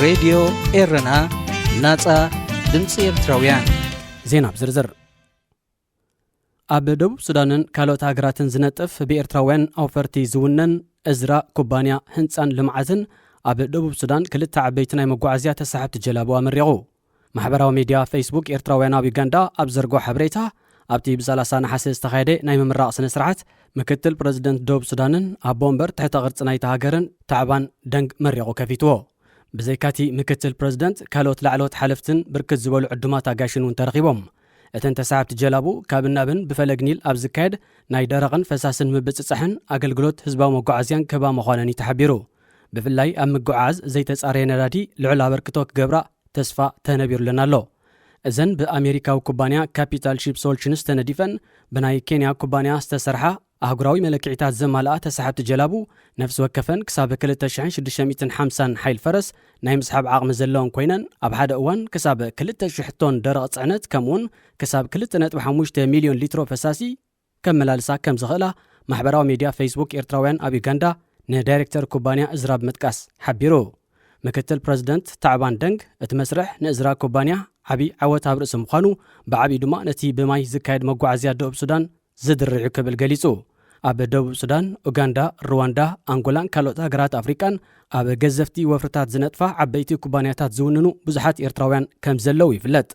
ሬድዮ ኤረና፣ ናጻ ድምጺ ኤርትራውያን። ዜና ብዝርዝር። ኣብ ደቡብ ሱዳንን ካልኦት ሃገራትን ዝነጥፍ ብኤርትራውያን ኣውፈርቲ ዝውነን እዝራ ኩባንያ ህንጻን ልምዓትን ኣብ ደቡብ ሱዳን ክልተ ዓበይቲ ናይ መጓዓዝያ ተሳሓብቲ ጀላቡ ኣመሪቑ። ማሕበራዊ ሚድያ ፌስቡክ ኤርትራውያን ኣብ ዩጋንዳ ኣብ ዘርግሖ ሓበሬታ፣ ኣብቲ ብ30 ነሓሰ ዝተኻየደ ናይ ምምራቕ ስነ ስርዓት፣ ምክትል ፕረዚደንት ደቡብ ሱዳንን ኣቦ ወንበር ትሕተ ቅርጺ ናይታ ሃገርን ታዕባን ደንግ መሪቑ ከፊትዎ። ብዘይካቲ ምክትል ፕረዚደንት፣ ካልኦት ላዕለዎት ሓለፍትን ብርክት ዝበሉ ዕዱማት ኣጋይሽን እውን ተረኺቦም። እተን ተሳሓብቲ ጀላቡ ካብን ናብን ብፈለግ ኒል ኣብ ዝካየድ ናይ ደረቕን ፈሳስን ምብጽጻሕን ኣገልግሎት ህዝባዊ መጓዓዝያን ክህባ ምዃነን እዩ ተሓቢሩ። ብፍላይ ኣብ ምጉዓዝ ዘይተጻረየ ነዳዲ ልዑል ኣበርክቶ ክገብራ ተስፋ ተነቢሩለን ኣሎ። እዘን ብኣሜሪካዊ ኩባንያ ካፒታል ሺፕ ሶሉሽንስ ተነዲፈን ብናይ ኬንያ ኩባንያ ዝተሰርሓ ኣህጉራዊ መለክዒታት ዘማልኣ ተሳሓብቲ ጀላቡ፣ ነፍሲ ወከፈን ክሳብ ክልተ ሽሕን ሽዱሽተ ሚእትን ሓምሳን ሓይል ፈረስ ናይ ምስሓብ ዓቕሚ ዘለወን ኮይነን፣ ኣብ ሓደ እዋን ክሳብ ክልተ ሽሕ ቶን ደረቕ ጽዕነት ከምኡውን ክሳብ ክልተ ነጥቢ ሓሙሽተ ሚልዮን ሊትሮ ፈሳሲ ከመላልሳ ከም ዝኽእላ ማሕበራዊ ሚድያ ፌስቡክ ኤርትራውያን ኣብ ዩጋንዳ ንዳይሬክተር ኩባንያ እዝራ ብምጥቃስ ሓቢሩ። ምክትል ፕረዚደንት ታዕባን ደንግ፣ እቲ መስርሕ ንእዝራ ኩባንያ ዓቢ ዓወት ኣብ ርእሲ ምዃኑ፣ ብዓቢኡ ድማ ነቲ ብማይ ዝካየድ መጓዓዝያ ደቡብ ሱዳን ዝድርዕ እዩ ክብል ገሊጹ። ኣብ ደቡብ ሱዳን፣ ኡጋንዳ፣ ሩዋንዳ፣ ኣንጎላን ካልኦት ሃገራት ኣፍሪቃን ኣብ ገዘፍቲ ወፍርታት ዝነጥፋ ዓበይቲ ኩባንያታት ዝውንኑ ብዙሓት ኤርትራውያን ከም ዘለዉ ይፍለጥ።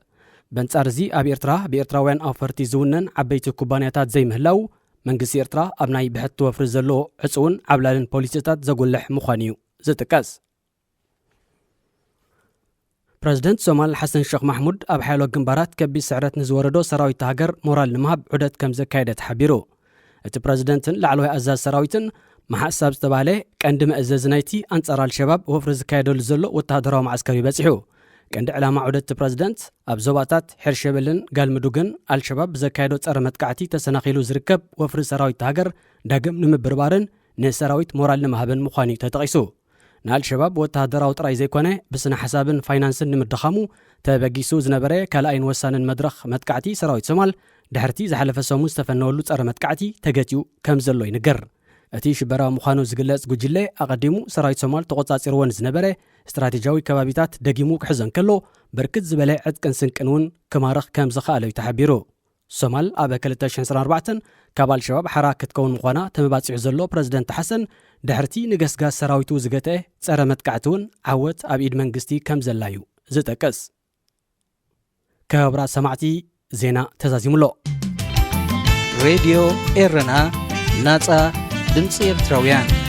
በንጻር እዚ፣ ኣብ ኤርትራ ብኤርትራውያን ኣውፈርቲ ዝውነን ዓበይቲ ኩባንያታት ዘይምህላዉ፣ መንግስቲ ኤርትራ ኣብ ናይ ብሕቲ ወፍሪ ዘለዎ ዕጹውን ዓብላልን ፖሊሲታት ዘጉልሕ ምዃኑ እዩ ዝጥቀስ። ፕረዚደንት ሶማል ሓሰን ሸኽ ማሕሙድ፣ ኣብ ሓያሎ ግንባራት ከቢድ ስዕረት ንዝወረዶ ሰራዊት ሃገር ሞራል ንምሃብ ዑደት ከም ዘካየደ ተሓቢሩ። እቲ ፕረዚደንትን ላዕለዋይ ኣዛዚ ሰራዊትን፣ መሓሳብ ዝተባህለ ቀንዲ መእዘዚ ናይቲ ኣንጻር ኣልሸባብ ወፍሪ ዝካየደሉ ዘሎ ወተሃደራዊ መዓስከር እዩ በጺሑ። ቀንዲ ዕላማ ዑደት እቲ ፕረዚደንት፣ ኣብ ዞባታት ሒርሸበልን ጋልምዱግን ኣልሸባብ ብዘካየዶ ጸረ መጥቃዕቲ ተሰናኺሉ ዝርከብ ወፍሪ ሰራዊት ሃገር ዳግም ንምብርባርን ንሰራዊት ሞራል ንምሃብን ምዃኑ እዩ ተጠቒሱ። ንኣልሸባብ ወተሃደራዊ ጥራይ ዘይኮነ፣ ብስነ ሓሳብን ፋይናንስን ንምድኻሙ ተበጊሱ ዝነበረ ካልኣይን ወሳንን መድረኽ መጥቃዕቲ ሰራዊት ሶማል፣ ድሕርቲ ዝሓለፈ ሰሙን ዝተፈነወሉ ጸረ መጥቃዕቲ ተገቲኡ ከም ዘሎ ይንገር። እቲ ሽበራዊ ምዃኑ ዝግለጽ ጉጅለ፣ ኣቐዲሙ ሰራዊት ሶማል ተቖጻጺርዎ ንዝነበረ ስትራቴጂያዊ ከባቢታት ደጊሙ ክሕዞ እንከሎ፣ ብርክት ዝበለ ዕጥቅን ስንቅን እውን ክማርኽ ከም ዝኸኣለ እዩ ተሓቢሩ። ሶማል ኣብ ክልተ ሽሕን ዕስራን ኣርባዕተን ካብ ኣልሸባብ ሓራ ክትከውን ምዃና ተመባጺዑ ዘሎ ፕረዚደንት ሓሰን፣ ድሕርቲ ንገስጋስ ሰራዊቱ ዝገትአ ጸረ መጥቃዕቲ እውን ዓወት ኣብ ኢድ መንግስቲ ከም ዘላ እዩ ዝጠቅስ። ክቡራት ሰማዕቲ፣ ዜና ተዛዚሙ ኣሎ። ሬድዮ ኤረና፣ ናጻ ድምጺ ኤርትራውያን።